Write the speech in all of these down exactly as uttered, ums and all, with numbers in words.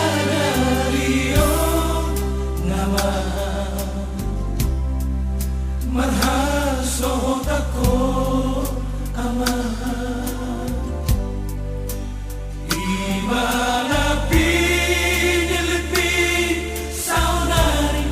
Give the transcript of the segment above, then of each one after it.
Sadari on nama marhasohotan ho ama. Ima na pinillit saonari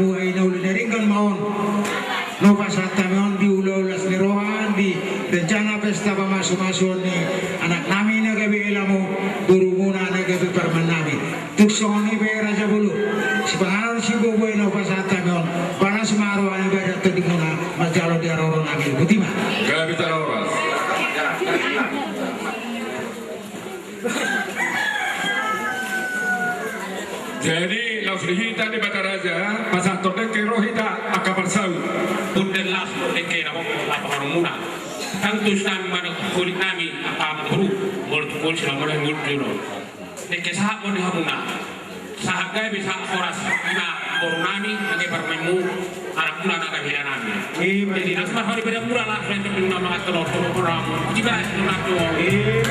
Ai na uli na denggan ma on na hupasahat hami on di ulaon las ni roha, di rencana pesta pamasumasuon ni anaknami na gabe helamu, borumuna na gabe parumaennami. Tung songon i pe Raja Bolon, sipanganon sibobo i na hupasahat hami on, palas ma roha ni badan tondimuna manjalo di haroro nami. Botima. Gabe tano horas. Jadi laos di hita Debata Raja, pasahathon dengke ro hita angka parsaut. Pundan las dengke na ho apa harumuna. Tangtus nami manang holit nami angka amangboru, molo tu holit silomona mulu jolo. Dengke sahat ma di hamuna. Sahat gabe, sahat horas, ima boru nami, nangge parumaenmu, anakmuna na gabe hela nami. Jadi las ma roha ni badanmuna, las ma tondimuna mangan tano, tano horas. Botima, botima.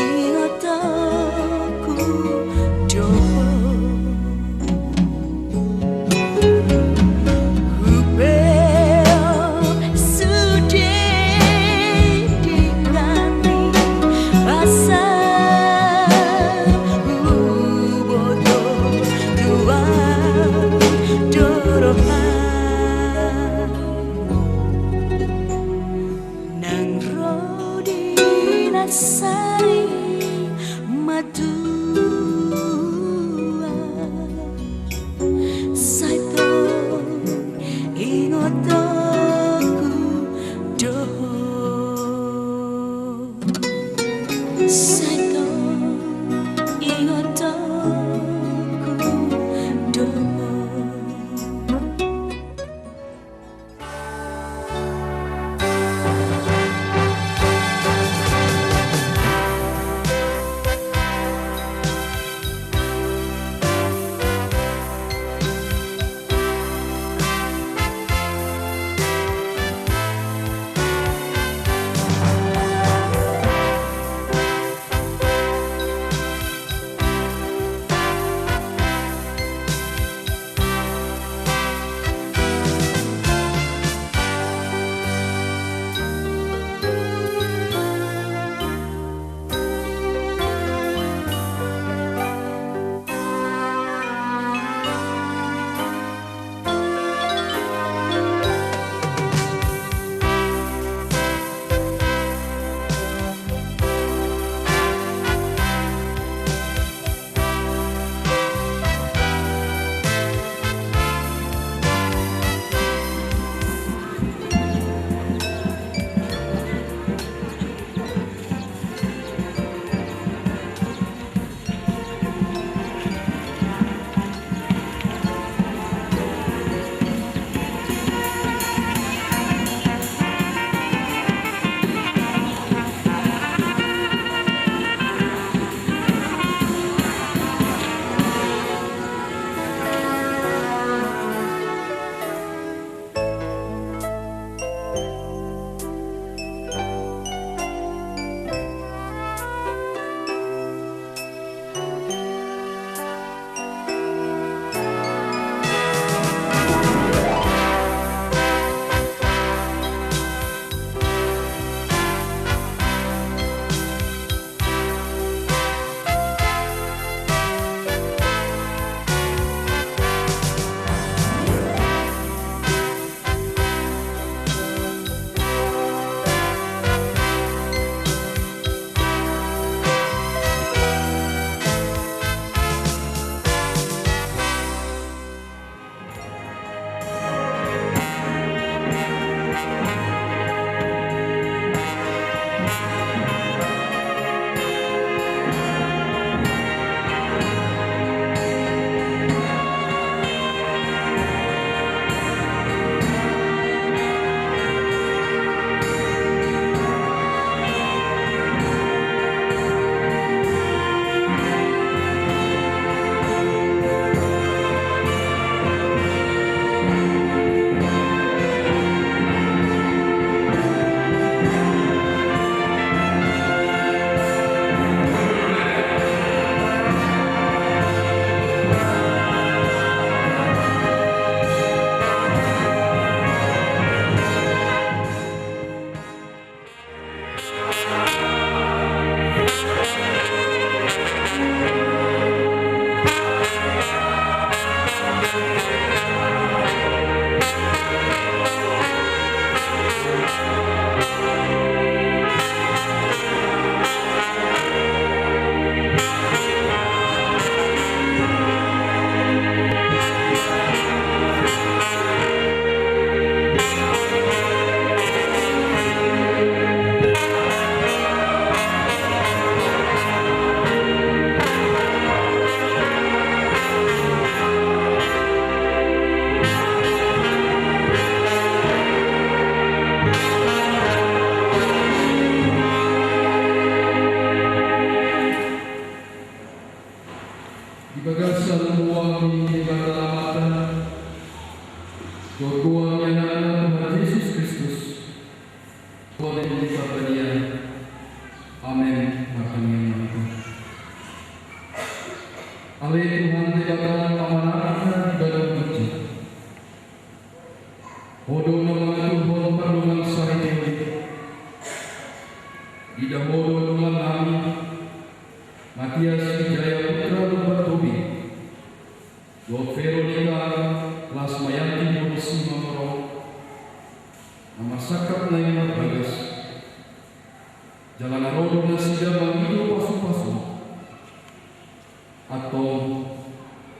Ingotonku do ho. Hupeop sude di hami asa huboto tuak do roham. Nang ro di na sari matua, sai tong ingotonku do ho. Sai tong ingotonku do ho. Martangiang ma hita. Ale Tuhan Debata, Amanami na di banua ginjang. Ho do na mangaturhon pardongansaripeon i. Diida Ho do dongan nami, Matias Wijaya Putra Lumban Tobing, dohot Veronika Lasmayanti boru Simamorong, na marsangkap naeng marbagas. Jala na ro do nasida mangido pasupasu. Antong,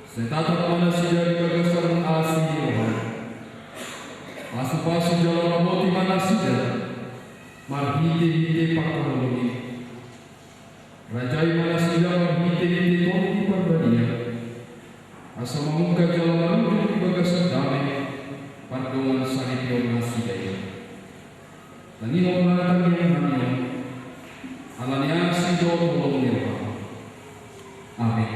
sai tatap ma nasida di bagasan asi ni rohaM. Pasupasu jala ramoti ma nasida marhitehite pangkaholongan i. Rajai ma nasida marhitehite Tondi Parbadia, asa mamungka jala marujung di bagasan dame pardongansaripeon nasida i. Tangihon ma tangiangnami on, ala ni asi dohot holong ni rohaM. Amen.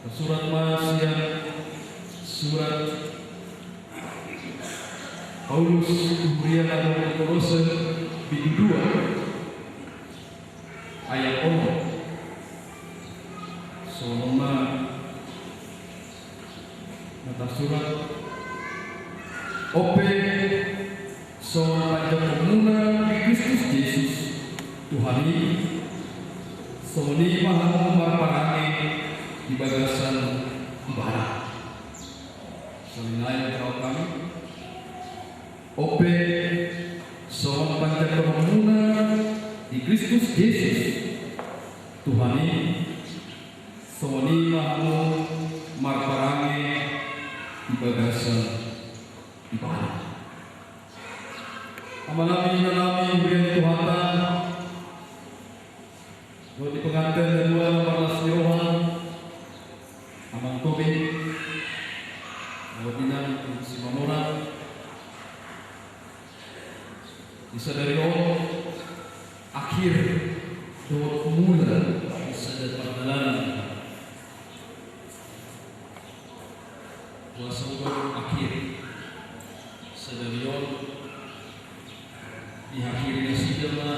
Surat ma sian surat Paulus tu huria na di Kolose, bindu dua, ayat onom. Songon on ma na tarsurat: On pe songon panjangkonmuna di Kristus Jesus, Tuhan i, songon i ma hamu marparange di bagasan Ibana. Songon i ma, jawab hami. On pe songon panjangkonmuna di Kristus Jesus, Tuhan i, songon i ma hamu marparange di bagasan Ibana. Amanami, inanami, huria ni Tuhanta, dohot di pengantin na dua na marlas ni roha, Amang Tobing dohot Inang Simamora. Di sadari on akhir dohot mula di sada pardalanan. Boasa hudok akhir? Sadari on diakhiri nasida ma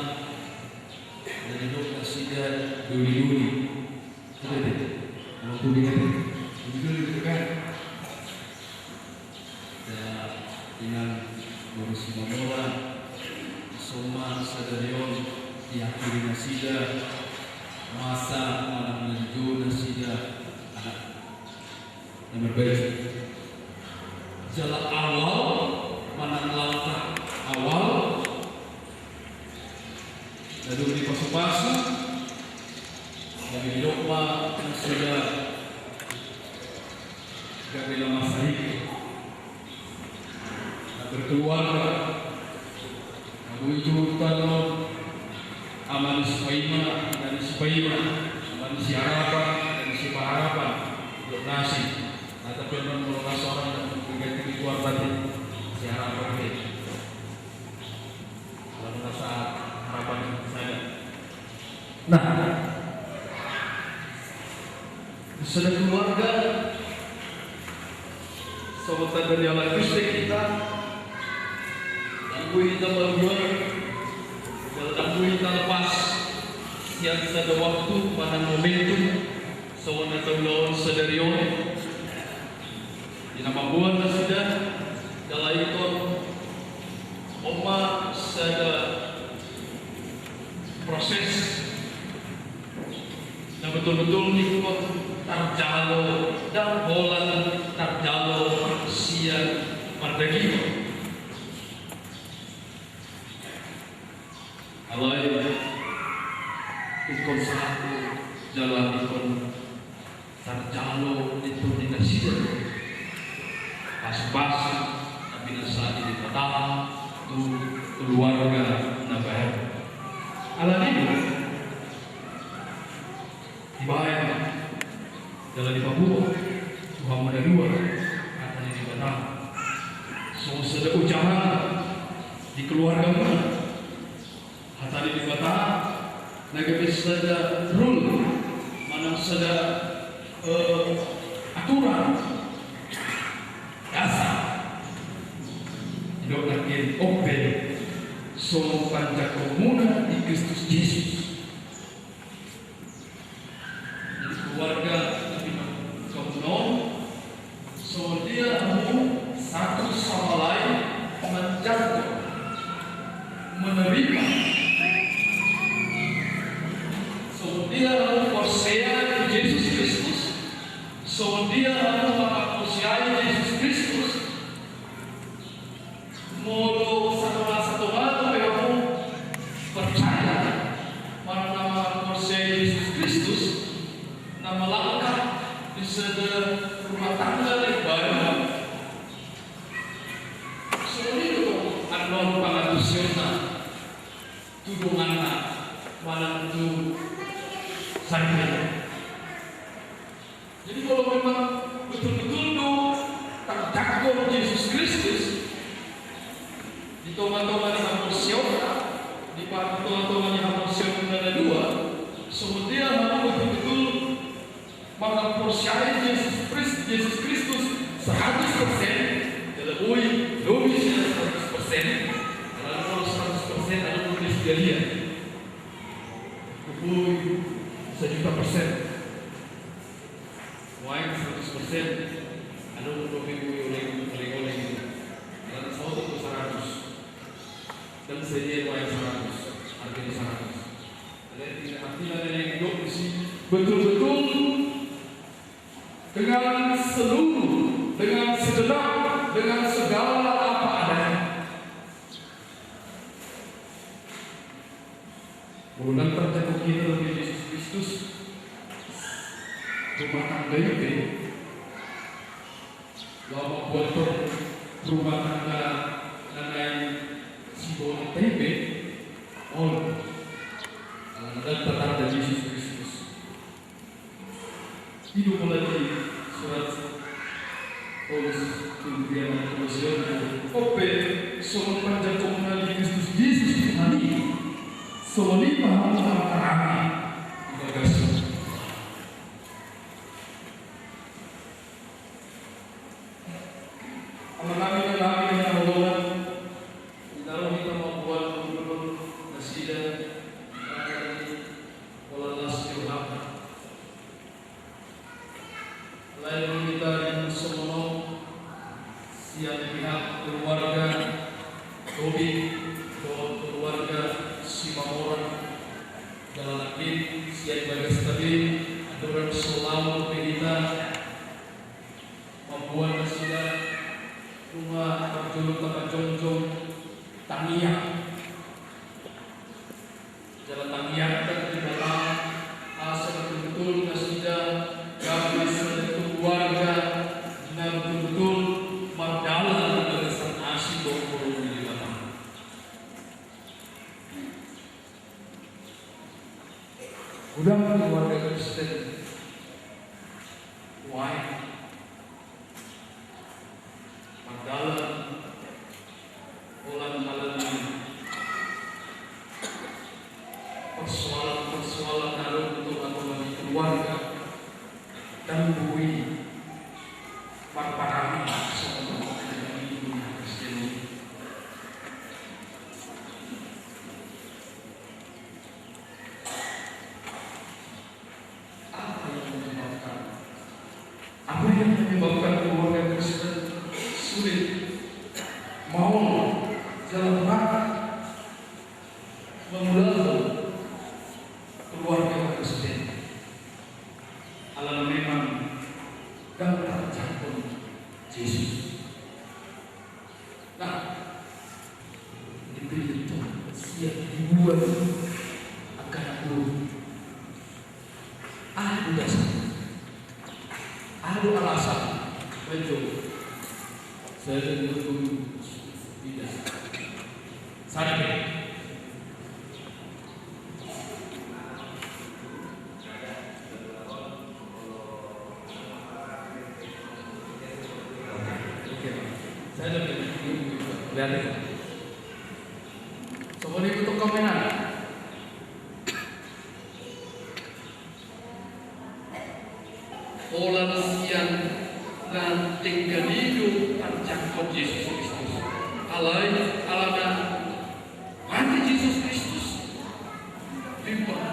na nidok nasida doli-doli. Sudah deh, kalau tuh dia tuh, doli-doli gitu kan. Ya, Inang boru Simamora, songon sadari on diakhiri nasida masa manang na nidok nasida anak. Na marbaen jala awal manang langkah awal na dung dipasu-pasu, na didok ma nasida gabe na marsahit, na berkeluarga, na boi jurutan on, ama ni sipaima, ina ni sipaima, ama ni siharapan, ina ni sipaharapan, didok nasi. Nah, tapi on molo na so, na mengganti keluarga ni siharapan ni. Lalu rasa harapan saya. Nah, sada keluarga, songon tanda ni halak Kristen hita, ndang boi hita malua, jala ndang boi hita lepas sian sada waktu manang momentum songon na taulahon sadari on. Di na mamboan nasida, jala ingkon on ma sada proses na betul-betul ingkon tarjalo, ndang holan tarjalo sian pardagingkon. Alai ingkon sahat jala ingkon tarjalo di tondi nasida do pasu-pasu na pinasahat ni Debata tu keluarga na baru. Alani i do dibaen jala dipaboa tu hamu na dua hata ni Debata songon sada ojahan di keluargamuna. Hata ni Debata na gabe sada rule manang sada, eh, aturan dasar. Didok nangkin, on pe songon panjangkonmuna di Kristus Jesus. Jadi keluarga na pinungka on, songon dia hamu satu sama lain manjangkon, menerima. Songon dia hamu porsea di Jesus Kristus, songon dia hamu mangaporsea Jesus Kristus. Molo satonga-satonga pe hamu percaya manang na mangaporsea Jesus Kristus, na melangkah di sada rumah tangga na baru, songon i do annon pangantusionna tu donganna manang tu saripeon. Jadi molo memang betul-betul do tarjangkon Jesus Kristus di tonga-tonga ni haporseaon, di pa-, di tonga-tonga ni haporseaon na dua, songon dia hamu betul-betul Manghaporseai Jesus Kristus, Jesus Kristus seratus persen, jala boi lobi sian seratus persen, alana molo seratus persen adong do nisgalian. Boi sajuta persen. Nuaeng seratus persen adong do pe boi oleng-oleng. Alana saotik do seratus. Dan sadia nuaeng seratus, arti seratus. Jadi, artina na didok disi, betul-betul dengan seluruh, dengan segenap, dengan segala apa adanya. Molo ndang tarjangkon hita dohot Jesus Kristus, rumah tangga i pe, laho mambuat rumah tangga na naeng siboan i pe, olo. Alana ndang tatanda Jesus Kristus. I do molo di surat Paulus tu huria na Kolose on, on pe songon panjangkon muna di Kristus Jesus Tuhan i, songon i ma hamu marhahamaranggi di bagasan. Amanami, inanami na hinaholongan, di na ro hita mamboan hundul nasida, holan las ni rohanta. Alai molo hita di songon on, sian pihak keluarga Tobing dohot keluarga Simamoran, jala nangkin sian bagasta be, andorang so laho dope hita mamboan nasida, nunga parjolo tapajongjong tangiang. Jala tangiangta tu Debata, asa betul-betul nasida gabe sada keluarga na betul-betul mardalan di bagasan asi dohot holong ni Debata. Godang keluarga Kristen nuaeng mardalan holan ala ni persoalan-persoalan na adong di tonga-tonga ni keluarga, ndang boi marparange songon keluarga Kristen i. Apa yang menyebabkan? Apa yang menyebabkan keluarga Kristen sulit maol jala berat mangulahon keluarga Kristen? Alana memang ndang tarjangkon Jesus. Nah, dipilih Tuhan siap dibuat angka na buruk. Aha do dasar? Aha do alasan? Menjawab. Saya dan betul tidak. Sadar. Oke, Pak. Saya lebih lihat ya. Sobat ibu toko menan. Holan sian na denggan i do tarjangkon Jesus Kristus. Alai, alana mate Jesus Kristus. Timbang.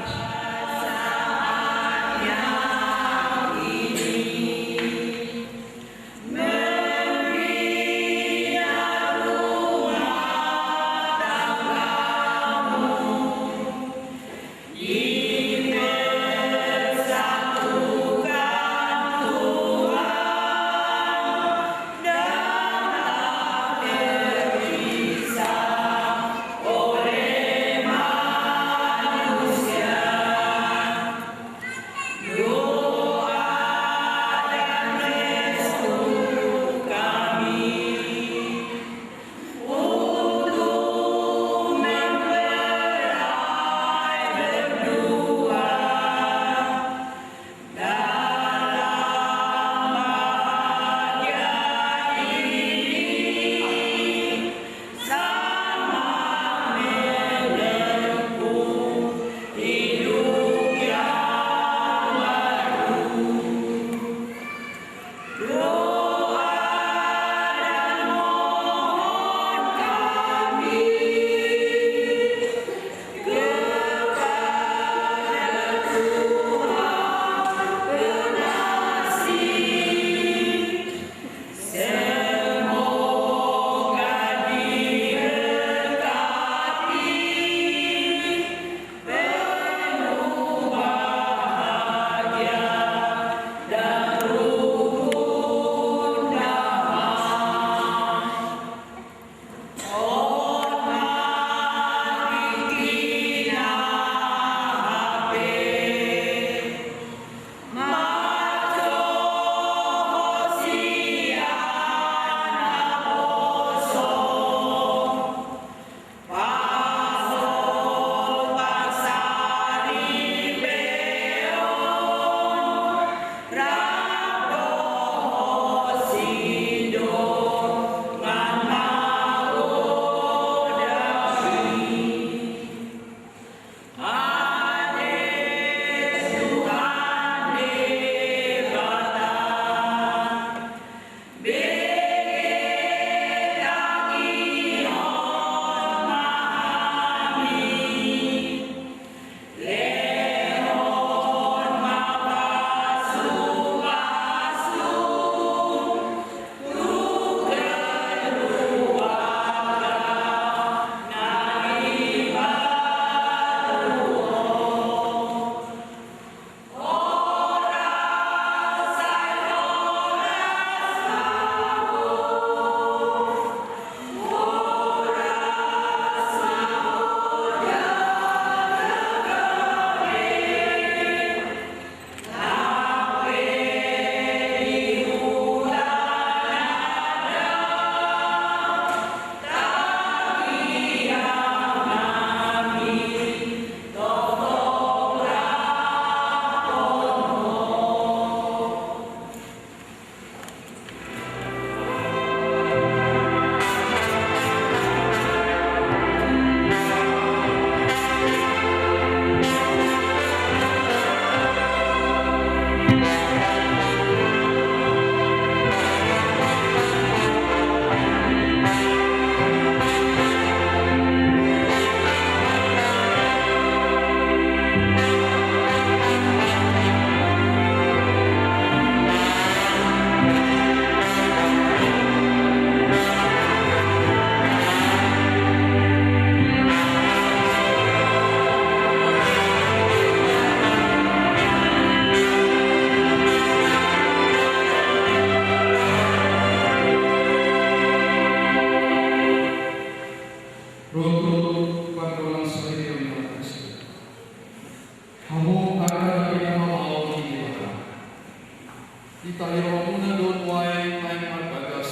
Na dohot nuaeng naeng marbagas.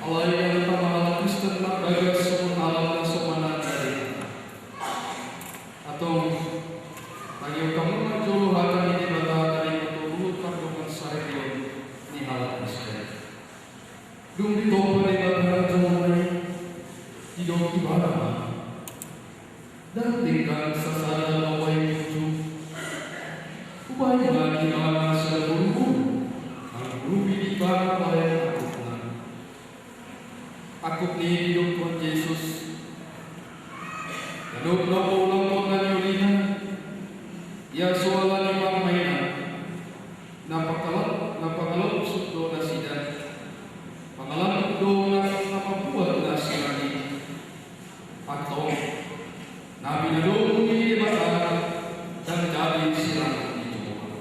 Alai ganup ma halak Kristen marbagas songon halak na so mananda Debata. Antong, tangihon hamu ma jolo hata ni Debata na diboto tu pardongansaripeon ni halak Kristen. Dung ditompa Debata jolma i, didok Ibana ma: Ndang denggan sasada baoa i punjung. Hubahen ma ibana sada boruboru, mangurupi di ibana bahen angkupna. Angkup ni i didok Tuhan Jesus. Ganup na paulak on na niolina, ia so ala ni pangmaenan, na pangkala-, na pangalausut do nasida. Pangalangkup do na, na mambuat na sirang i. Antong, na pinadomu ni Debata ndang jadi sirang ni jolma.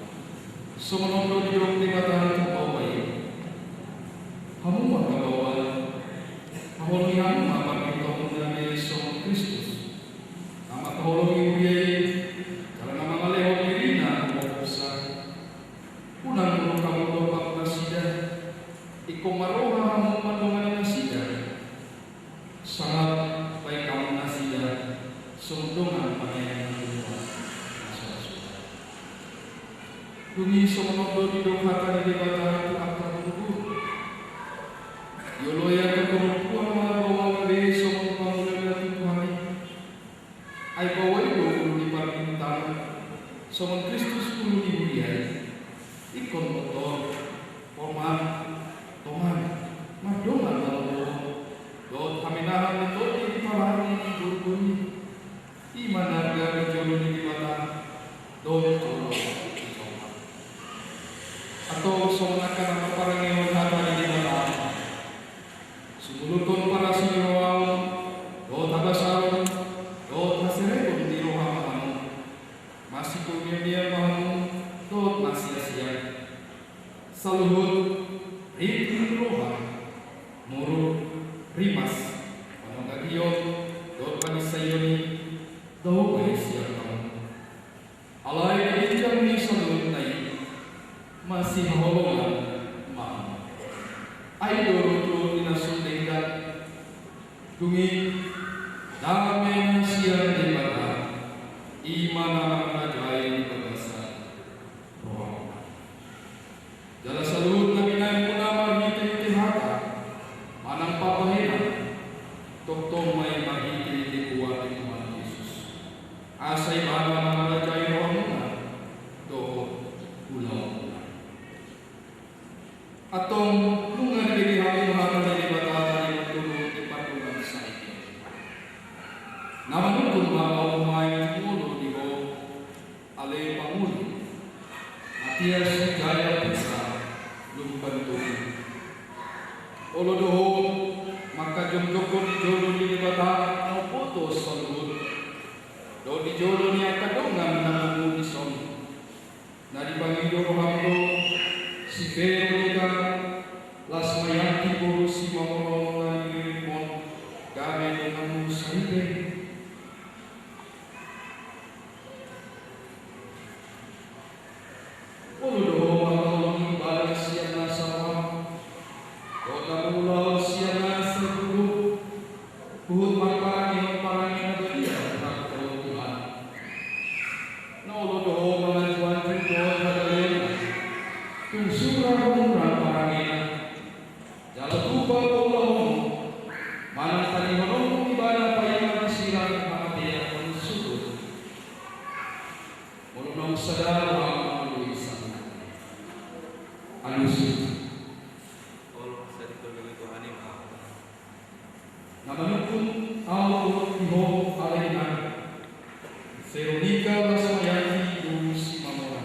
Songon on do didok Debata tu baoa i. Hamu ma angka baoa, haholongi hamu ma parpintomu na gabe songon Kristus, na mangkaholongi huria i, jala na mangalehon dirina tu hosa. Unang muruk hamu dompak nasida, ingkon marroha hamu mandongani nasida. Sangap baen hamu nasida songon dongan pangidoan na so ra suda. Dung i songon on do didok hata ni Debata tu angka boruboru. Dioloi angka parompuan ma baoa gabe songon pangula na tu Tuhan i. Ai baoa i do ulu ni parpintoan, songon Kristus ulu ni huria i. Ingkon botor, hormat, tongan, mardongan na lolo, dohot hamenahan ni tondi di parange ni boruboru i. I ma na gabe jolo ni Debata dohot jolo ni jolma. Antong, songon angka na marparangehon hata ni Debata, sumulunghon parasi ni roham, dohot habasaron, dohot haseregon ni roha ma hamu. Masikoinonian ma hamu, dohot masiasian. Saluhut, rintik ni roha, muruk, rimas, panonggahion, dohot paninsaion i, dao ma i sian hamu. Alai di ginjang ni saluhutna i, masihaholongan ma hamu. Ai do runtut ni na so denggan. Dung i, dame na sian Debata, i ma na mangarajai di bagasan rohamuna. Jala saluhut na binahenmuna marhitehite hata manang pambahenan, tongtong ma i marhitehite goar ni Tuhan Jesus. Asa ibana mangarajai rohamuna dohot ulaonmuna. Antong, nunga dibege hamu hata ni Debata na diboto tu pardongansaripeon. Na manungkun ma ahu nuaeng tu molo di ho, ale pangoli, Matias Wijaya Putra Lumban Tobing. Olo do ho mangkajongjongkon di jolo ni Debata na umboto saluhut, dohot di jolo ni angka dongan na pungu dison. Na dipangido roham do si Veronika Lasmayanti boru Simamora na niririmhon gabe donganmu saripe. Olo do ho mangkaholongi ibana sian nasa roham, dohot na mangulahon sian nasa gogo, huhut marparangehon parange na badia rap dohot Tuhan. Na olo do ho mangajuanju dohot hagaleonna, tung sura hurang parangena. Jala tupa paulahonmu manang tangihononmu ibana paima di sirang hamatean on suhut. Molo naung sada roham mangoloi sahat. Alusi. Olo, sari tolu ni Tuhan i ma. Na manungkun ahu dohot di ho, ale inang Veronika Lasmayanti boru Simamora,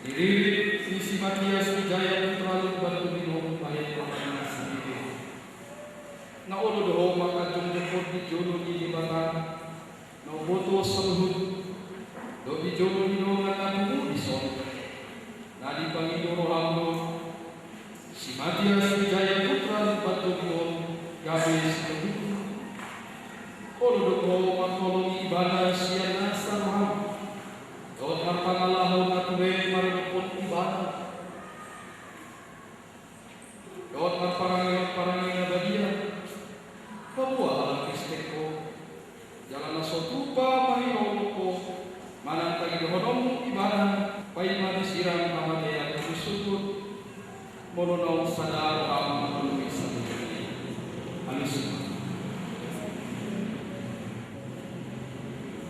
diririt ni si Matias Wijaya Putra Lumban Tobing on, bahen donganna saripe. Na olo do ho mangkajongjongkon di jolo ni Debata na umboto saluhut, dohot di jolo ni dongan na pungu dison. Na dipangido roham do si Matias Wijaya Putra Lumban Tobing on gabe saluhutna. Olo do ho mangkaholongi ibana sian nasa roham, dohot marpangalaho na ture maradophon ibana. Molo naung sada roham, molo bisa mujani. Alusi ma.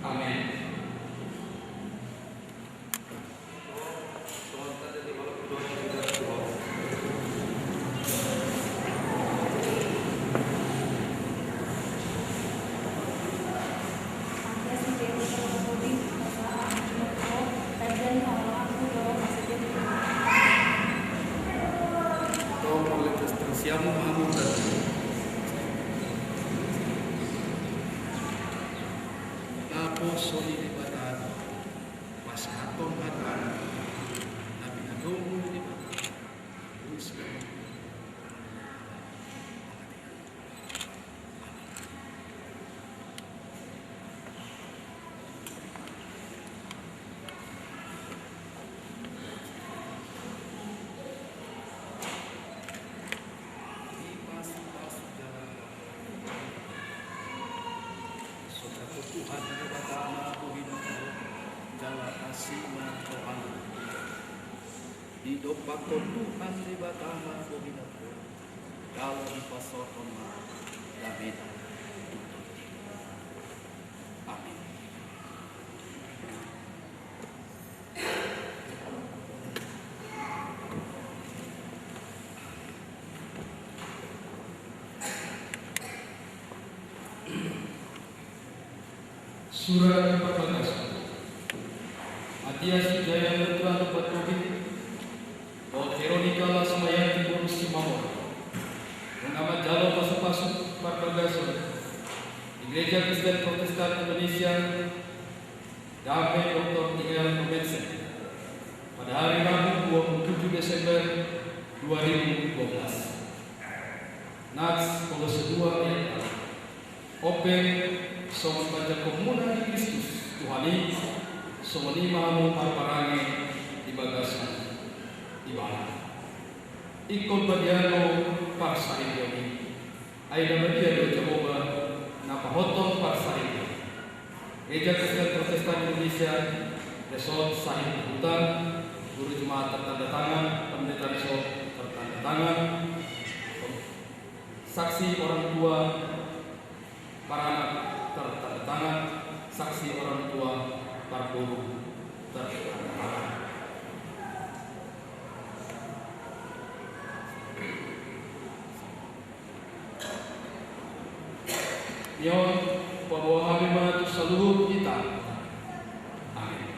Amen. Tong mangalepas siamun hamu. Naposo ni Debata, pasahathon hatana, na pinadomu ni Debata. Songon na Tuhan Debata na boi na tuat, jala asi ma rohana. Didompakhon Tuhan Debata na boi na tuat, jala dipasaorhon ma damena tu tondi. Amin. Surat Parbagason. Matias Wijaya, Ketua Lupa Tobit, dohot Veronica Lasmayanti, boru Simamora, nunga manjalo pasupasu parbagason di Gereja Kristen Protestan Indonesia, Dame Doktor Tingel Memensen, pada hari Rabu dua puluh tujuh Desember dua ribu dua belas. Nats, Kolose dua ayat opat. Ope, songon panjangkonmuna di Kristus Tuhan i, songon i ma hamu marparange di bagasan Ibana. Ingkon badia do parsaripeon i. Ai na badia do Jahowa na pahothon parsaripeon. Gereja Kristen Protestan Indonesia, Resort Sahit Buhutan, Guru Jemaat tertanda tangan, Pendeta Resort tertanda tangan, saksi orang tua paranak tertanda tangan, saksi orang tua parboru tertanda tangan. Ia on, paboa hami ma tu saluhut hita. Amin.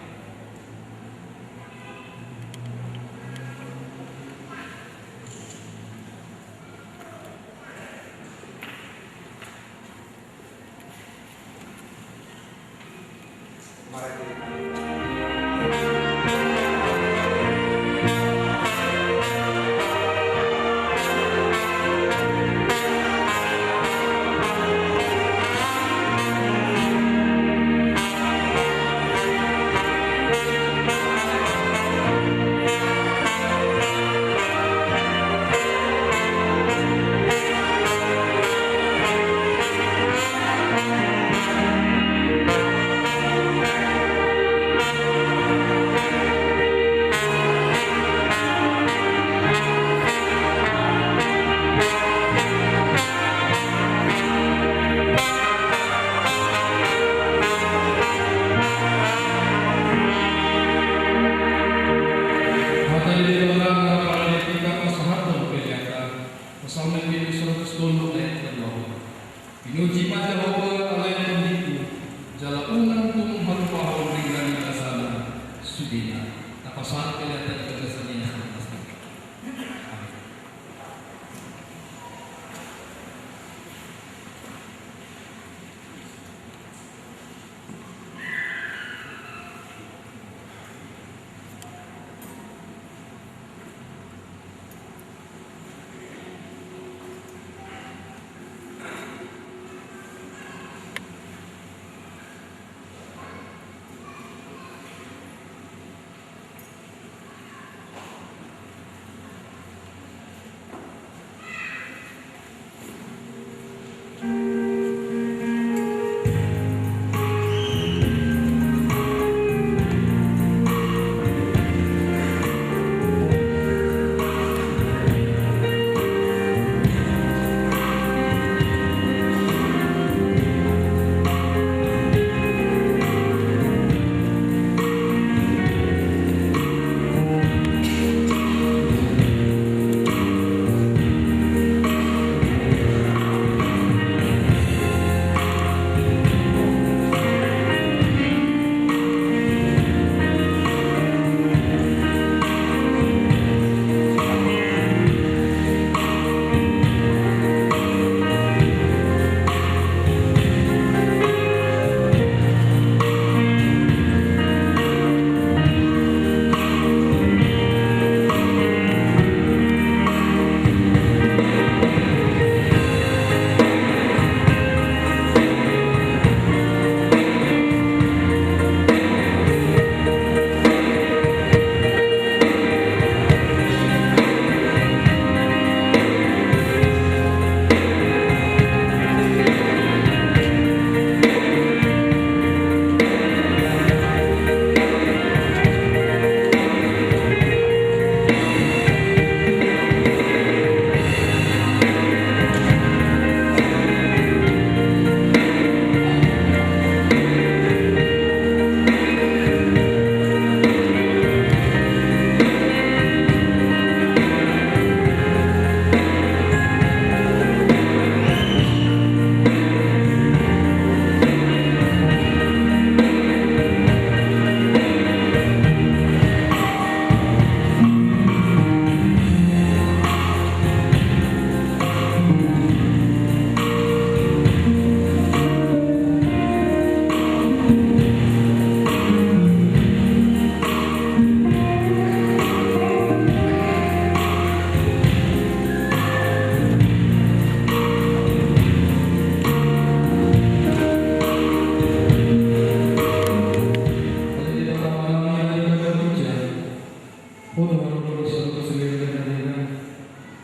Di saluhut salelenglelengna,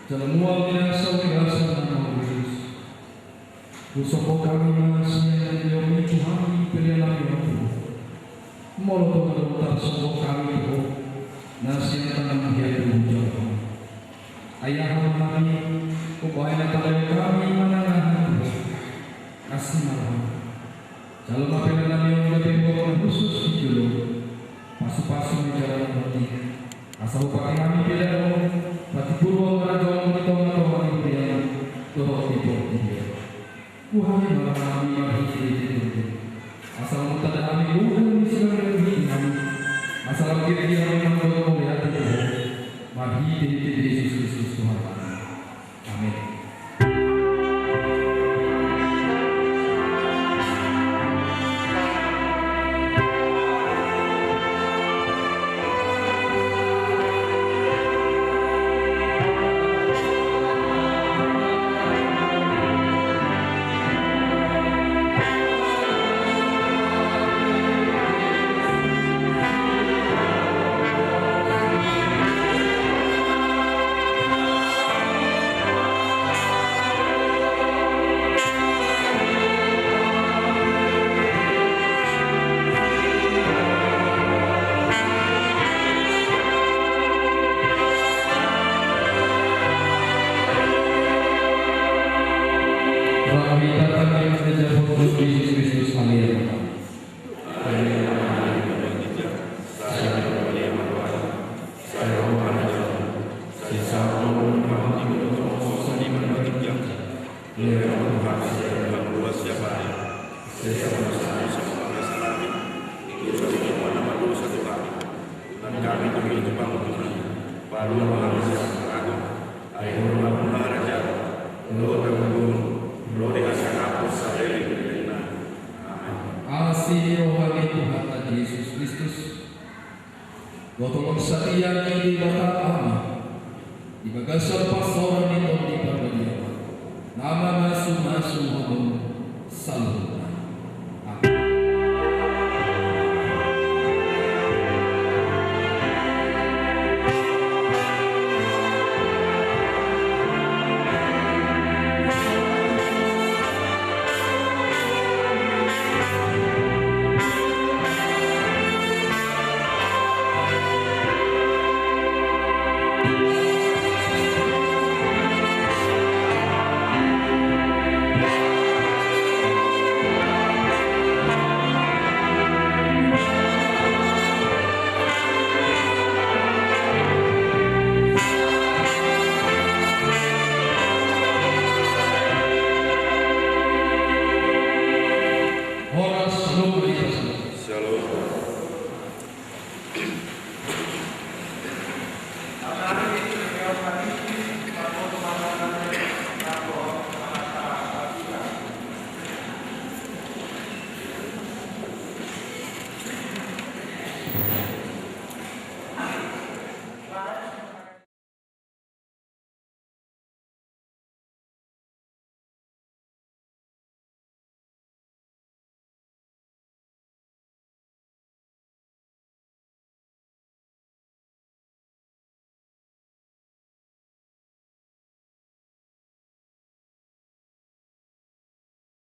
jala mual di nasa ualu ni Kristus. Husombahon hami ma sian tingki on, Tuhan, pelean nami on. Molo tung adong tarsomba hami tu Ho, na sian tangan ni Tuhan. Ai aha ma hami, umbahen na talehon hami manang aha tu Ho. Asi ma rohaM. Jalo ma pelean nami on gabe buat na hushus di jolom. Pasupasu ma jala na boti. Asa hupake hami pelean on, patimbulhon harajaonMu di tongatonga ni huriaM dohot di portibi on. Huhut ma roha nami marhite di tondim. Asa manggohi hami, gohi hami, silang gohi hami. Asa lam girgir hami mandok mauliate tu Ho. Marhitehite Jesus Kristus Tuhan nami. Amin. Asi ni roha ni Tuhanta Jesus Kristus, dohot holong satia ni Debata Ama, di bagasan